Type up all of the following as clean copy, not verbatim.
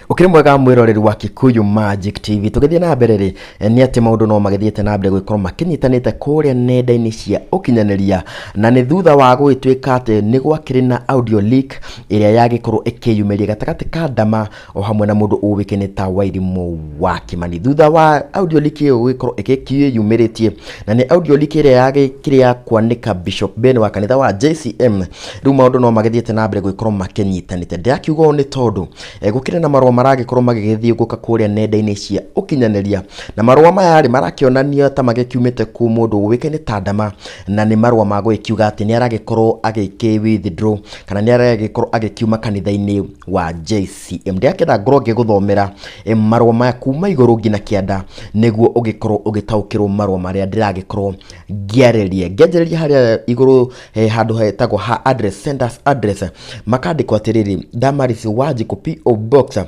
Ũkĩrĩ mwega mwĩroreri wa Kikuyu Magic TV. Tũgĩthiĩ na mbere rĩ, nĩ atĩ maũndũ no magĩthiĩte na mbere gũgĩkorwo makĩnyitanĩte kũrĩa nenda-inĩ cia ũkinyanĩria, na nĩ thutha wa gũgĩtuĩka atĩ nĩ gwakĩrĩ na audio leak ĩrĩa yagĩkorwo ĩkĩyumĩria gatagatĩ ka Ndama o hamwe na mũndũ ũĩkaine ta Wairimũ wa Kĩmani. Thutha wa audio leak ĩyo gũgĩkorwo ĩgĩkĩyumĩrĩtie, na nĩ audio leak ĩrĩa yagĩkĩrĩ ya kwanĩka Bishop Ben wa kanitha wa JCM, rĩu maũndũ no magĩthiĩte na mbere gũgĩkorwo makĩnyitanĩte. Ndĩrakiuga ũũ nĩ tondũ gũkĩrĩ na marũa maragĩkorwo magĩgĩthiũngũka kũrĩa nenda-inĩ cia ũkinyanĩria, na marũa maya rĩ marakĩonania ta magĩkiumĩte ku mũndũ ũĩkaine ta Ndama, na nĩ marũa ma gũgĩkiuga atĩ nĩ aragĩkorwo agĩkĩ withdraw kana nĩ aragĩkorwo agĩkiuma kanitha-inĩ wa JCM. Ndĩrakĩenda ngorwo ngĩgũthomera marũa maya kuma igũrũ nginya kĩanda, nĩguo ũgĩkorwo ũgĩtaũkĩrwo marũa marĩa ndĩragĩkorwo ngĩarĩria. Ngĩanjĩrĩria harĩa igũrũ he handũ hetagwo ha address, senders address, makandĩkwo atĩrĩrĩ: Damaris Wanjikũ, PO Box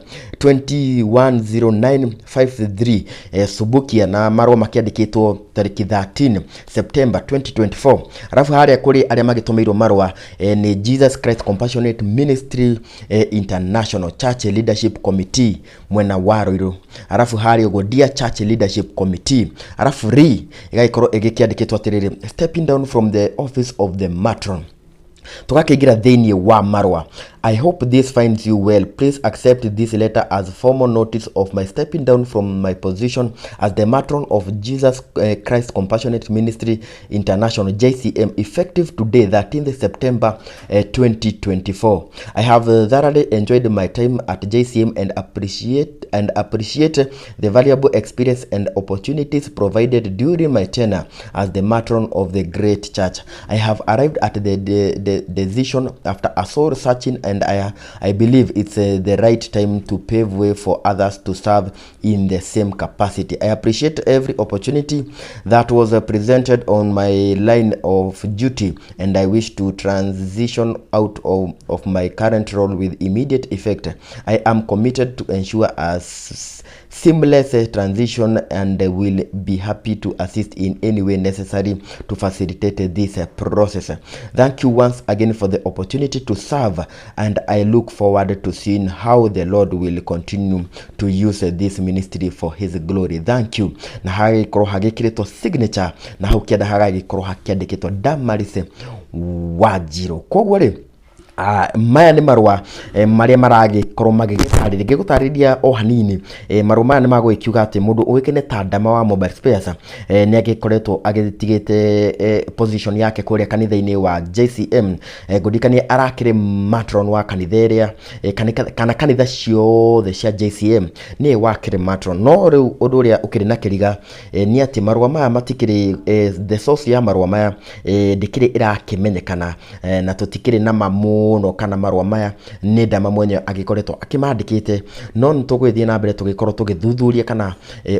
210953, Subukia, na marũa makĩandĩkĩtwo tarĩki 13 September 2024. Arabu harĩa kũrĩ arĩa magĩtũmĩirwo marũa nĩ Jesus Christ Compassionate Ministry International Church Leadership Committee mwena wa Ruiru. Arabu harĩa ũguo Dear Church Leadership Committee, arabu ri ĩgagĩkorwo ĩgĩkĩandĩkĩtwo atĩrĩrĩ, stepping down from the office of the matron. Tũgakĩingĩra thĩinĩ wa marũa. I hope this finds you well. Please accept this letter as formal notice of my stepping down from my position as the matron of Jesus Christ Compassionate Ministry International, JCM, effective today, 13th September 2024. I have thoroughly enjoyed my time at JCM and appreciate the valuable experience and opportunities provided during my tenure as the matron of the great church. I have arrived at the decision after a soul searching, and I believe it's the right time to pave way for others to serve in the same capacity. I appreciate every opportunity that was presented on my line of duty, and I wish to transition out of my current role with immediate effect. I am committed to ensure a seamless transition and will be happy to assist in any way necessary to facilitate this process. Thank you once again for the opportunity to serve, and I look forward to seeing how the Lord will continue to use this ministry for his glory. Thank you. Na hagagĩkorwo hagĩkĩrĩtwo signature, na hau kĩanda hagagĩkorwo hakĩandĩkĩtwo Damaris Wanjiru. Koguo rĩ, maya nĩ marũa marĩa maragĩkorwo magĩgĩtarĩria. Ngĩgũtarĩria o hanini, marũa maya nĩ magũgĩkiuga atĩ mũndũ ũĩkaine ta Ndama wa Mobile Spares nĩ agĩkoretwo agĩtigĩte position yake kũrĩa kanitha-inĩ wa JCM. Ngũririkanie arakĩrĩ matron wa kanitha ĩrĩa kana kanitha ciothe cia JCM nĩye wakĩrĩ matron. No rĩu ũndũ ũrĩa ũkĩrĩ na kĩriga nĩ atĩ marũa maya matikĩrĩ, the source ya marũa maya ndĩkĩrĩ ĩrakĩmenyekana, na tũtikĩrĩ na ma mũno kana marũa maya nĩ Ndama mwenyewe agĩkoretwo akĩmandĩkĩte. No nĩ tũgũgĩthiĩ na mbere tũgĩkorwo tũgĩthuthuria kana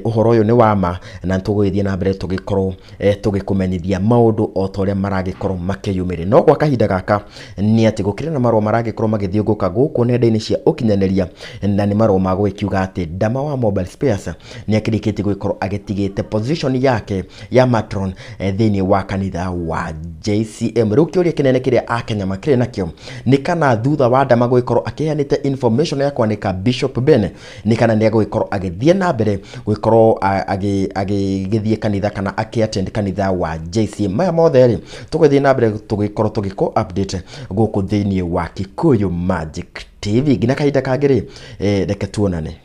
ũhoro ũyũ nĩ wa ma, na nĩ tũgũgĩthiĩ na mbere tũgĩkorwo tũgĩkũmenyithia maũndũ o ta ũrĩa maragĩkorwo makĩyumĩria. No gwa kahinda gaka nĩ atĩ gũkĩrĩ na marũa maragĩkorwo magĩthiũngũka gũkũ nenda-inĩ cia ũkinyanĩria, na nĩ marũa ma gũgĩkiuga atĩ Ndama wa Mobile Spares nĩ akĩrĩkĩtie gũgĩkorwo agĩtigĩte position yake ya matron thĩinĩ wa kanitha wa JCM. Rĩu kĩũria kĩnene kĩrĩa akenya makĩrĩ nakĩo nĩ kana thutha wa Ndama gũgĩkorwo akĩheanĩte information ya kwanĩka Bishop Ben, nĩ kana nĩ egũgĩkorwo agĩthiĩ na mbere gũgĩkorwo agĩgĩthiĩ kanitha kana akĩ-attend kanitha wa JCM. Maya mothe rĩ, tũgũthiĩ na mbere tũgĩkorwo tũgĩkũ update gũkũ thĩinĩ wa Kikuyu Magic TV. Nginya kahinda kangĩ rĩ, reke tuonane.